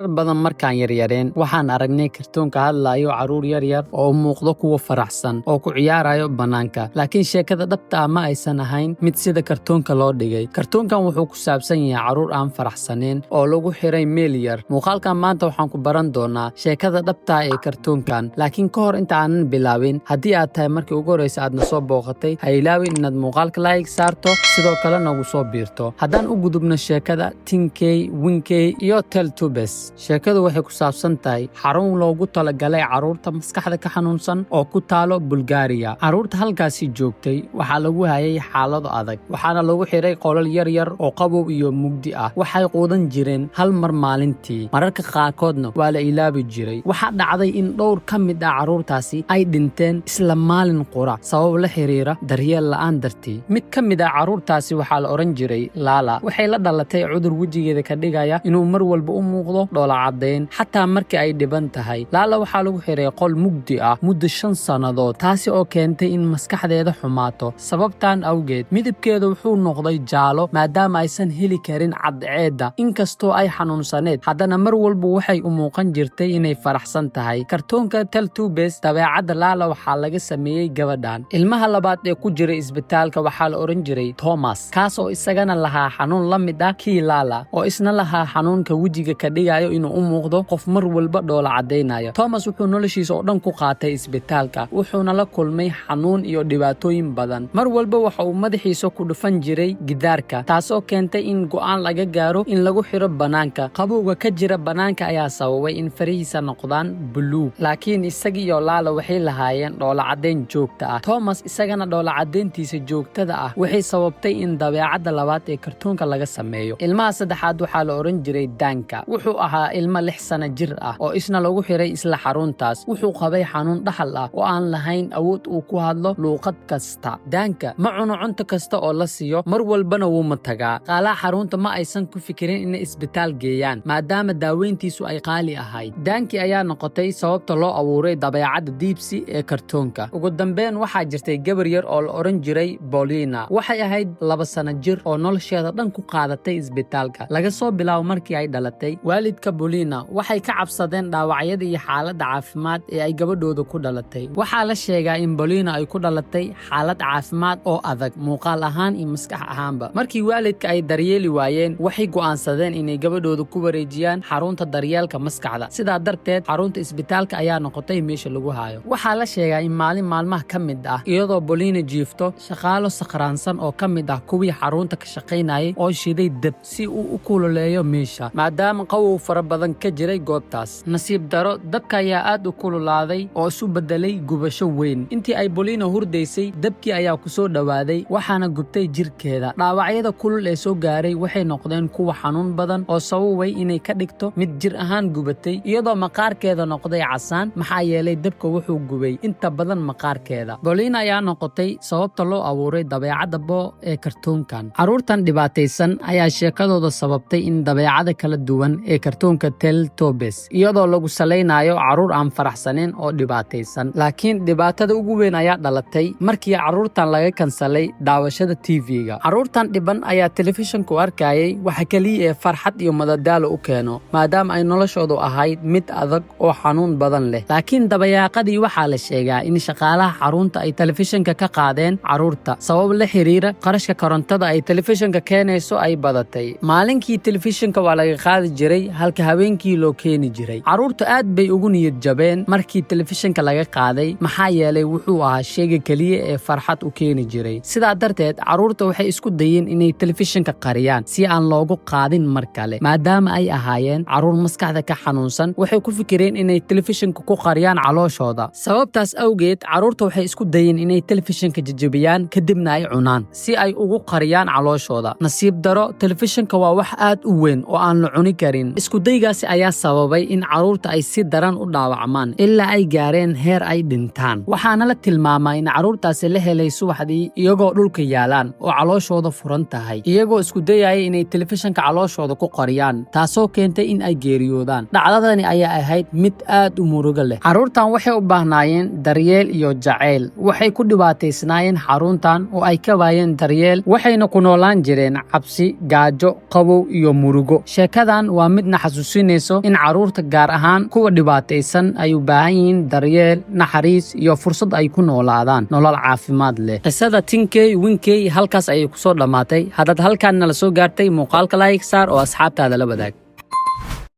Marar badan markaan yaryareen, waxaan aragnay kartoon ka hadlayo carruur yaryar oo u muuqda kuwo faraxsan oo ku ciyaaraya bannaanka. Laakiin sheekada dhabta ah ma aysan ahayn mid sida kartoonka loo dhigay. Kartoonkan wuxuu ku saabsan yahay carruur aan faraxsanayn oo lagu xiray meel yar. Muuqaalkan maanta waxaan ku baran doonaa sheekada dhabta ah ee kartoonkan. Laakiin ka hor inta aanan bilaabin, haddii aad tahay markii ugu horreysa aad na soo booqatay, ha ilaawin inaad muuqaalka like saarto, sidoo kale nagu soo biirto. Haddaan u gudubno sheekada Tinky Winky iyo Teletubbies. Sheekadu waxay ku saabsan tahay xarun loogu talagalay carruurta maskaxda ka xanuunsan oo ku taalo Bulgaariya. Carruurta halkaasi joogtay waxaa lagu hayay xaalado adag, waxaana lagu xiray qolal yar yar oo qabow iyo mugdi ah. Waxay quudan jireen hal mar maalintii, mararka qaarkoodna waa la ilaabi jiray. Waxaa dhacday in dhowr ka mid ah carruurtaasi ay dhinteen isla maalin qura sabab la xiriira daryeel la'aan dartii. Mid ka mid ah carruurtaasi waxaa la odhan jiray Lala. Waxay la dhalatay cudur wejigeeda ka dhigaya inuu mar walba u muuqdo dhoola caddayn, xataa markii ay dhiban tahay. Lala waxaa lagu xiray qol mugdi ah muddo 5 sannadood, taasi oo keentay in maskaxdeeda xumaato. Sababtan awgeed, midabkeeda wuxuu noqday jaalo maadaama aysan heli karin cadceedda. Inkastoo ay xanuunsaneed, haddana mar walba waxay u muuqan jirtay inay faraxsan tahay. Kartoonka Teletubbies, dabeecadda Lala waxaa laga sameeyey gabadhan. Ilmaha labaad ee ku jiray isbitaalka waxaa la odhan jiray Thomas, kaas oo isagana lahaa xanuun la mid ah kii Lala, oo isna lahaa xanuunka wejiga ka dhigayo inuu u muuqdo qof mar walba dhoola caddaynayo. Thomas wuxuu noloshiisa oo dhan ku qaatay isbitaalka, wuxuuna la kulmay xanuun iyo dhibaatooyin badan. Mar walba waxa uu madaxiisa ku dhufan jiray gidaarka, taasoo keentay in go'aan laga gaaro in lagu xiro bannaanka. Qabowga ka jira bannaanka ayaa sababay in farihiisa noqdaan buluug, laakiin isaga iyo Lala waxay lahaayeen dhoola caddayn joogta ah. Thomas isagana dhoola caddayntiisa joogtada ah waxay sababtay in dabeecadda labaad ee kartoonka laga sameeyo. Ilmaha saddexaad waxaa la odhan jiray Danka. Wuxuu ahaa ilmo 6 sano jir ah oo isna lagu xiray isla xaruntaas. Wuxuu qabay xanuun dhaxal ah oo aan lahayn awood uu ku hadlo luuqad kasta. Daanka ma cuno cunto kasta oo la siiyo, mar walbana wuu matagaa. Shaqaalaha xarunta ma aysan ku fikirin inay isbitaal geeyaan maadaama daaweyntiisu ay qaali ahayd. Daankii ayaa noqotay sababta loo abuuray dabeecadda Dipsy ee kartoonka. Ugu dambeyn, waxaa jirtay gabar yar oo la odhan jiray Bolina. Waxay ahayd 2 sano jir oo nolosheeda dhan ku qaadatay isbitaalka laga soo bilaabo markii ay dhalatay. Waalidka Bolina waxay ka cabsadeen dhaawacyada iyo xaaladda caafimaad ee ay gabadhooda ku dhalatay. Waxaa la sheegaa in Bolina ay ku dhalatay xaalad caafimaad oo adag, muuqaal ahaan iyo maskax ahaanba. Markii waalidka ay daryeeli waayeen, waxay go'aansadeen inay gabadhooda ku wareejiyaan xarunta daryeelka maskaxda. Sidaa darteed, xarunta isbitaalka ayaa noqotay meesha lagu haayo. Waxaa la sheegaa in maalin maalmaha ka mid ah, iyadoo Bolina jiifto, shaqaalo sakhraansan oo ka mid ah kuwii xarunta ka shaqaynayay oo shiday dab si uu u kululeeyo meesha, maadaama qabow fara badan ka jiray goobtaas. Nasiib daro, dabka ayaa aad u kululaaday oo isu bedelay gubasho weyn. Intii ay Bolina hurdaysay, dabkii ayaa ku soo dhowaaday, waxaana gubtay jirkeeda. Dhaawacyada kulul ee soo gaaray waxay noqdeen kuwa xanuun badan oo sababay inay ka dhigto mid jir ahaan gubatay, iyadoo maqaarkeeda noqday casaan, maxaa yeelay dabka wuxuu gubay inta badan maqaarkeeda. Bolina ayaa noqotay sababta loo abuuray dabeecadda Bo ee kartoonkan. Carruurtan dhibaataysan ayaa sheekadooda sababtay in dabeecada kala duwan ee kartoonka Teletubbies, iyadoo lagu salaynayo carruur aan faraxsaneyn oo dhibaataysan. Laakiin dhibaatada ugu weyn ayaa dhalatay markii carruurtan laga kansalay daawashada TV-ga. Carruurtan dhiban ayaa telefishanku arkayay waxa keliya ee farxad iyo madadaalo u keeno, maadaama ay noloshoodu ahayd mid adag oo xanuun badan leh. Laakiin dabayaaqadii waxaa la sheegaa in shaqaalaha xarunta ay telefishanka ka qaadeen carruurta sabab la xiriira qarashka korontada ay telefishanka keenayso ay badatay. Maalinkii telefishanka waa laga qaadi jiray, halka habeenkii loo keeni jiray. Carruurtu aad bay ugu niyad jabeen markii telefishinka laga qaaday, maxaa yeelay wuxuu ahaa sheyga keliya ee farxad u keeni jiray. Sidaa darteed, carruurta waxay isku dayeen inay telefishinka qariyaan si aan loogu qaadin mar kale. Maadaama ay ahaayeen carruur maskaxda ka xanuunsan, waxay ku fikireen inay telefishinka ku qariyaan calooshooda. Sababtaas awgeed, carruurta waxay isku dayeen inay telefishinka jejebiyaan, kadibna ay cunaan si ay ugu qariyaan calooshooda. Nasiib daro, telefishinka waa wax aad u weyn oo aan la cuni karin. Iskudaygaasi ayaa sababay in carruurta ay si daran u dhaawacmaan ilaa ay gaareen heer ay dhintaan. Waxaana la tilmaamaa in carruurtaasi la helay subaxdii iyagoo dhulka yaalaan oo calooshooda furan tahay, iyagoo isku dayaya inay telefishinka calooshooda ku qariyaan, taasoo keentay in ay geeriyoodaan. Dhacdadani ayaa ahayd mid aad u murugo leh. Carruurtan waxay u baahnaayeen daryeel iyo jacayl. Waxay ku dhibaataysnaayeen xaruntan oo ay ka waayeen daryeel, waxayna ku noolaan jireen cabsi, gaajo, qabow iyo murugo. Sheekadan waa midna xasuus. xasuusinayso in carruurta, gaar ahaan kuwa dhibaataysan, ay u baahan yihiin daryeel, naxariis iyo fursad ay ku noolaadaan nolol caafimaad leh. Qisada Tinkey Winkey halkaas ayay kusoo dhammaatay. Haddaad halkaan nala soo gaartay, muuqaalka like saar oo asxaabtaada la wadaag.